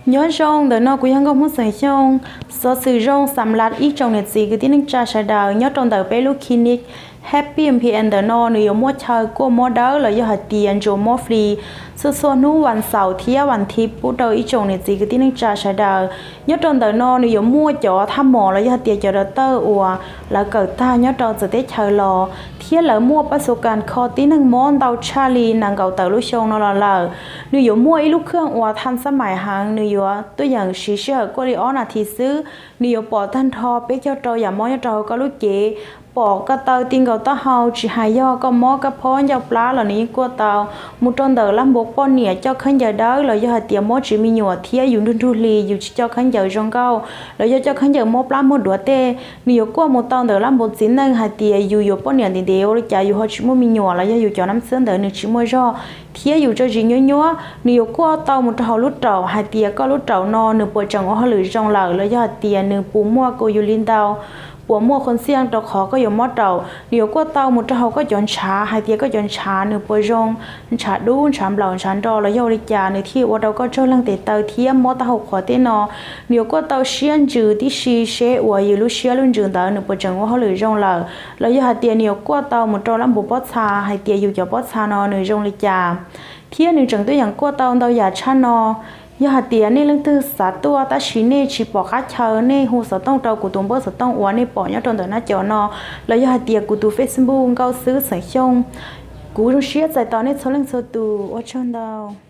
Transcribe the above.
Nyob zoo, ntawm no kuv yog Nkauj Hmoob xeem Xyooj. Xov xwm zoo xam lav ib tsoom niam txiv kwv tij neej tsa sawv daws, nyob rau ntawm peb lub clinic Happy M P N ntawm no nws yuav muaj chaw kuaj mob dawb los yog hais tias ntsuas mob free txhua txhua hnub vas xaum thiab vas thiv pub rau ib tsoom niam txiv kwv tij neej tsa sawv daws. Nyob rau ntawm no nws yuav muaj cov thaj mom los yog hais tias cov dav tawj uas lawv kawm tag nyob rau txawv teb chaws los, thiab lawv muaj pab xu kas kho tib neeg mob ntau tshaj li nees nkaum tawm lub xyoo no los lawm. Nws yuav muaj ib lub khwj uas thaj xab mais heev, nws yuav tuaj yeem siv sij hawm kuaj li ob nas this xwb. Nws yuav pom tag nrho peb caug rau yam mob nyob rau hauv koj lub cev, pom koj taw ti nkaus taub hau, tsis hais yog koj mob kab phob ncauj plab los nws yeej kuaj tau. Mus rau ntawm lab npua poj niam coj khaub ncaws dawb los yog hais tias mob tsis me nyuam thiab yus nrug nrug hli yus tsis coj khaub ncaws zoo nkauj los yog coj khaub ncaws mob plab mob duav tej, nws yuav kuaj mus tau ntawm lab npua txiv neej hais tias yus yuav poj niam ntev ntev ua li cas yus ho tsis muaj me nyuam los yog yus cov nab xwb ntawd nws tsis muaj zog thiab yus tso zis nyuab nyuab. Nws yuav kuaj tau mus rau hauv lub raum hais tias koj lub raum no nws puas tseem ua hauj lwm zoo lawm los yog hais tias nws puas muaj kua yus li ntau, puas muaj qhua ntxiag rau qhov koj yuav mob raum. Nws yuav kuaj tau mus rau hauv koj cov ntshav hais tias koj cov ntshav nws puas zoo, ntshav dub, ntshav nplaum, ntshav nro los yog ua li cas nws thiaj ua rau koj tsaug leeg tes taw thiab mob taub hau qhuav tej no. Nws yuav kuaj tau siab ntsws tib si seb uas yus lub siab lub ntsws ntawd nws puas tseem ua hauj lwm zoo lawm, los yog hais tias nws yuav kuaj tau mus rau lab npua pob txha hais tias yus cov pob txha no nws zoo li cas, thiab nws tseem tuaj yeem kuaj tau ntau yam tshaj no. Yog hais tias nej leej twg xav tuaj tab sis nej tsis pom qab chaw, nej hu xov tooj rau kuv tus npawb xov tooj uas nej pom nyob rau ntawm nab cov no, los yog hais tias kuv tus Facebook Nkauj Xwb xeem Xyooj. Kuv zoo siab txais tos nej txhua leej txhua tus, ua tsaug ntau.